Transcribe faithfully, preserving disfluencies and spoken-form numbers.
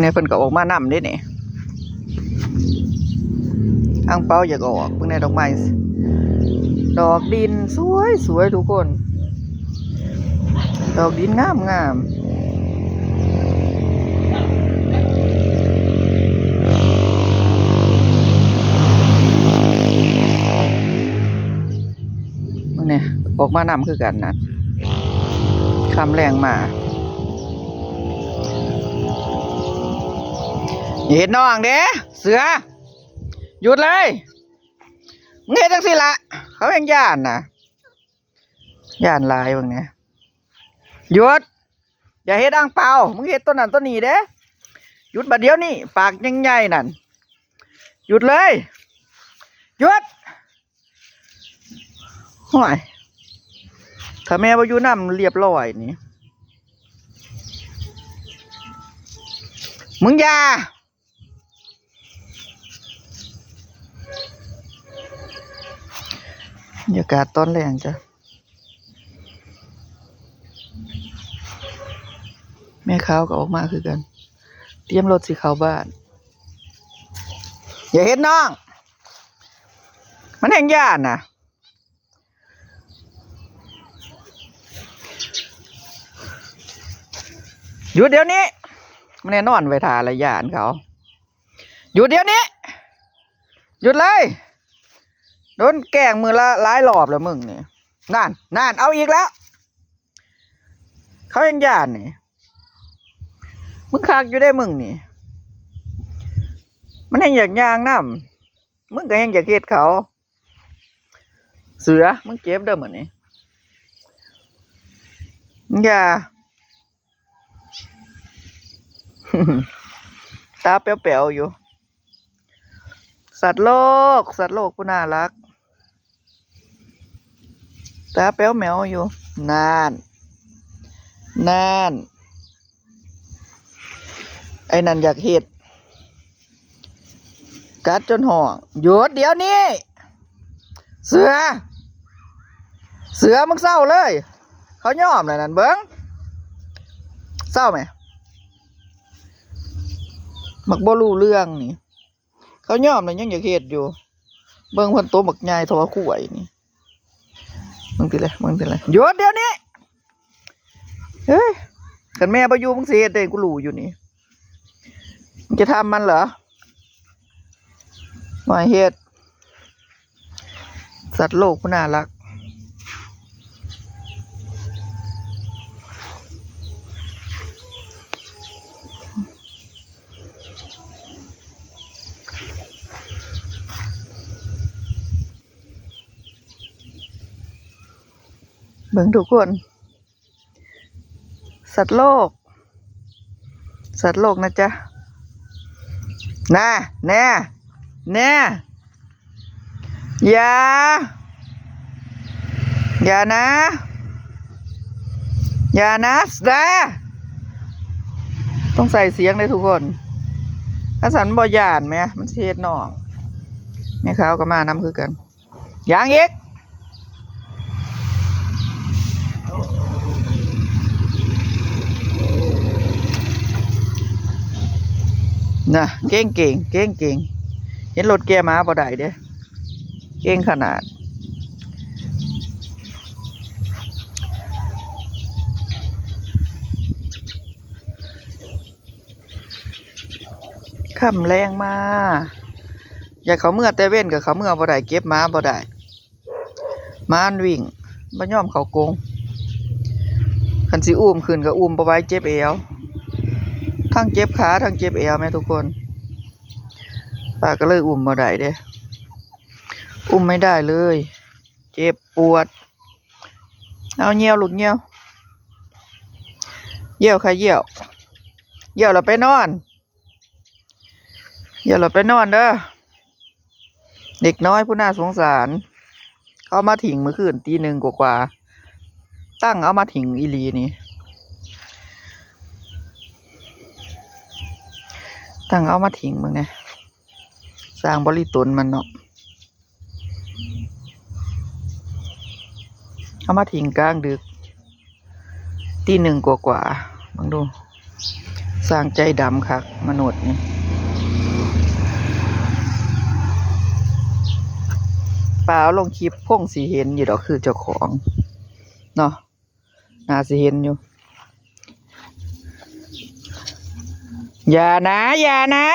เนี่ยเพิ่นก็ออกมานำเด้นี่ อังเปาอยากออก เบิ่งแน่ดอกไม้ ดอกดินสวยสวยทุกคน ดอกดินงามงาม เนี่ย ออกมานำคือกันนะ ค่ำแลงมา อย่าเฮ็ดน้องเด้ เสือ หยุดเลย มึงเฮ็ดจังซี่ละ เขาแฮงย้านนะ ย้านหลายเบิ่งแหน่ หยุด อย่าเฮ็ดอังเปา มึงเฮ็ดตัวนั้นตัวนี้เด้ หยุดบัดเดี๋ยวนี้ ปากใหญ่ๆนั่น หยุดเลย หยุด ห่วย ถ้าแม่บ่อยู่นำเรียบร้อยนี่ มึงอย่า บรรยากาศตอนแลงจ้ะ แม่ขาวก็ออกมาคือกัน เตรียมรถสิเข้าบ้าน อย่าเฮ็ดน้อง มันแฮงย้านนะ หยุดเดี๋ยวนี้ มันแน่นอนไว้ท่าละย้านเขา หยุดเดี๋ยวนี้ หยุดเลย โดนแกล้งมื้อละหลายรอบแล้วมึงนี่ นั่น นั่น เอาอีกแล้ว เขาแฮงย้านนี่ มึงคักอยู่เด้มึงนี่ มันแฮงอยากย่างนำ มึงก็แฮงอยากเฮ็ดเขา เสือ มึงเจ็บเด้อมื้อนี้ มึงอย่า ตาแป๋วๆอยู่ สัตว์โลก สัตว์โลกผู้น่ารัก ตาแป๋วแหมวอยู่ นั่น นั่น ไอ้นั่นอยากเฮ็ด กัดจนฮ้อง หยุดเดี๋ยวนี้ เสือ เสือมึงเซาเลย เขายอมแล้วนั่นเบิ่ง เซาไหม มักบ่รู้เรื่องนี่ เขายอมแล้วยังอยากเฮ็ดอยู่ เบิ่งเพิ่นโตบักใหญ่เท่าว่าควายนี่ มึงติเลย มึงติเลย หยุดเดี๋ยวนี้ เฮ้ย คันแม่บ่อยู่มึงสิเฮ็ดได้ กูรู้อยู่นี่ มึงจะทำมันเหรอ บ่ให้เฮ็ด สัตว์โลกผู้น่ารัก เบิ่งทุกคน สัตว์โลก สัตว์โลกนะจ๊ะ น่า แน่ แน่ อย่า อย่านะ อย่านะ สแตร์ ต้องใส่เสียงเลยทุกคน ถ้าสันบ่ย่านแหม มันสิเฮ็ดน้อง แม่ขาวก็มานำคือกัน ยังอีก น่ะ เก่งเก่ง เก่งเก่ง เห็นรถแกมาบ่ได้เด้ เก่งขนาด ค่ำแลงมา อยากเข้าเมือแต่เว้นก็เข้าเมือบ่ได้ เก็บหมาบ่ได้ หมามันวิ่ง บ่ยอมเข้ากรง คันสิอุ้มขึ้นก็อุ้มบ่ไหว เจ็บแอว ทั้งเจ็บขา ทั้งเจ็บแอวแม่ทุกคน ป้าก็เลยอุ้มบ่ได้เด้ อุ้มไม่ได้เลย เจ็บปวด เอาเยี่ยวลูกเยี่ยว เยี่ยวค่ะเยี่ยว เยี่ยวแล้วไปนอน เยี่ยวแล้วไปนอนเด้อ เด็กน้อยผู้น่าสงสาร เขาเอามาทิ้งเมื่อคืนตีหนึ่งกว่าๆ ตั้งเอามาทิ้งอีหลีนี่ ตั้งเอามาทิ้งมึงเนี่ย สร้างบริตนมันเนาะ เอามาทิ้งกลางดึก ตีหนึ่งกว่าๆ มึงดู สร้างใจดำคักมนุษย์นี่ ป้าเอาลงคลิปคงสิเห็นอยู่ดอก คือเจ้าของเนาะ น่าสิเห็นอยู่ อย่านะ อย่านะ